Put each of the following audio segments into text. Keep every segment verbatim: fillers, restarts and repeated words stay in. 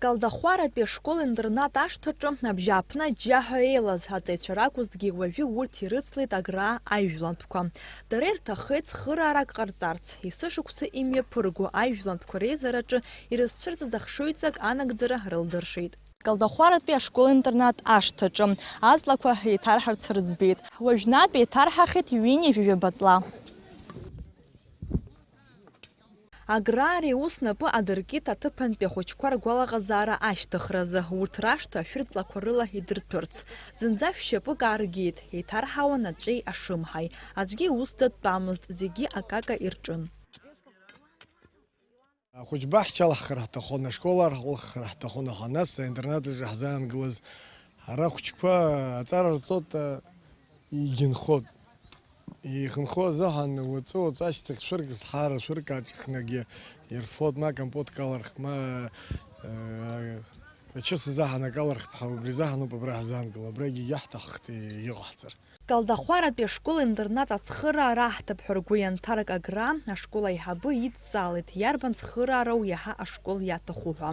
Калдахәаратәи ашкол-интернат ашҭаҿы абжьааԥны аџьџьаҳәа еилаз аҵаҩцәа ракәызҭгьы, уажәы урҭ ирыцлеит Аграа ажәлантәқәа. Дара ирҭаххеит цхыраарак ҟарҵарц. Есышықәса имҩаԥырго ажәлантәқәа реизараҿы ирызцәырҵыз ахшыҩҵак анагӡара рылдыршеит. Калдахәаратәи ашкол-интернат ашҭаҿы аҵлақәа еиҭарҳарц рыӡбеит. Уажәнатә еиҭарҳахьеит ҩынҩажәи жәаба ҵла. Аграа ари аус напы адыркит аҭыԥантәи ахәыҷқәа ргәалаҟазаара ашьҭыхразы, урҭ рашҭа ашәырҵлақәа рыла идырҭәырц. Зынӡа шәшьапык ааргеит, еиҭарҳауан аҵәеи ашымҳаи. Аӡәгьы иус датәамызт, зегьы акака ирҿын. Ахәыҷ баҳча алаҳхыр ҳҭахын, ашкол алаҳхыр ҳҭахын, аха нас аинтернат аҿы ҳзаангылаз ара ахәыҷқәа аҵара рҵоит, а, игьынхоит. Ихынхо азыҳәан уаҵәы-уаҵәы ашьҭахь шәырк зҳара, шәырк аҿыхнагьы ирфоит, ма компотк алархп, ма, э, ачыс азыҳәан акы алархп ҳәа, убри азыҳәаноуп абра ҳзаангыло, абра егьигьы ҳҭаххеит иҟаҳҵар. Калдахәаратәи ашкол-интернат ацхыраара аҳҭап ҳәа ргәы ианҭарк Аграа, ашкол аиҳабы идҵаалеит, иарбан цхыраароу иаҳа ашкол иаҭаху ҳәа.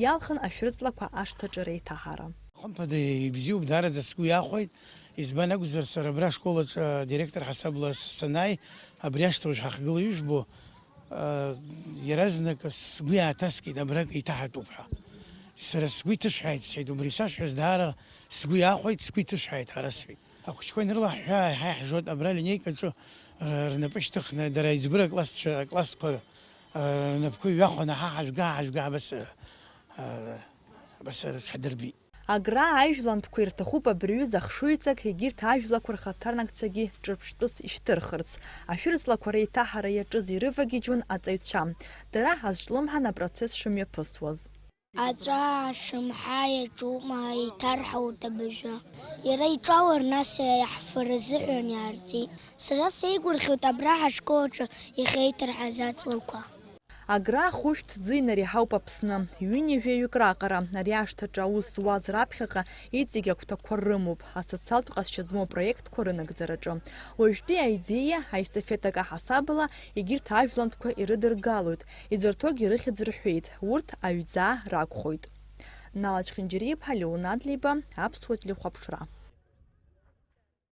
Иалхын ашәырҵлақәа ашҭаҿы реиҭаҳара. Хымԥада, ибзиоуп, даараӡа сгәы иахәеит, избан акәзар, сара абра ашкол аҿы адиректор ҳасабла санааи, абри ашҭа уажә ҳахьгылоу ижәбо, а, иаразнак сгәы иааҭаскит, абра еиҭаҳатәуп ҳәа. Сара сгәы иҭышәҳәааит, сҳәеит, убри сашәҳәаз даара сгәы иахәеит, сгәы иҭышәҳәааит, ҳара сҳәеит. Ахәыҷқәа инрылаҳәҳәа, ҳа иаҳжоит абра алинеикаҿы, р-, рнапы шьҭыхны, дара иӡбыр аклассцәа, аклассқәа, р-, рнапқәа иҩахәаны, ҳа ҳажәга, ҳажәга, абас, р-, абас рыҽҳадырбеит. Аграа ажәлантәқәа ирҭахуп абри аҩыза ахшыҩҵак, егьырҭ ажәлақәа рхаҭарнакцәагьы ҿырԥштәыс ишьҭырхырц. Ашәырҵлақәа реиҭаҳара иаҿыз ирывагьежьуан аҵаҩцәа. Дара азҿлымҳан апроцесс шымҩаԥысуаз. Аҵәа ашымҳа иаҿума, еиҭарҳауеит абыржәы. Иара иҿалар, нас иаҳфара азыҳәан иаартит. Сара сеигәырӷьоит абра ҳашкол аҿы иахьеиҭарҳаз аҵлақәа. Аграа хәышә ҭӡы инареиҳауп Аԥсны. Ҩынҩажәаҩык раҟара ари ашҭаҿы аус зуаз раԥхьаҟа иҵегь агәҭакқәа рымоуп, асоциалтә ҟазшьа змоу апроектқәа рынагӡараҿы. Уажәтәи аидеиа, аестафетак аҳасабала, егьырҭ ажәлантәқәа ирыдыргалоит, изырҭогьы рыхьӡ рҳәеит, урҭ аҩӡаа ракәхоит. Нала Чхинџьариа-иԥҳа, Леон Адлеиба, Аԥсуа телехәаԥшра.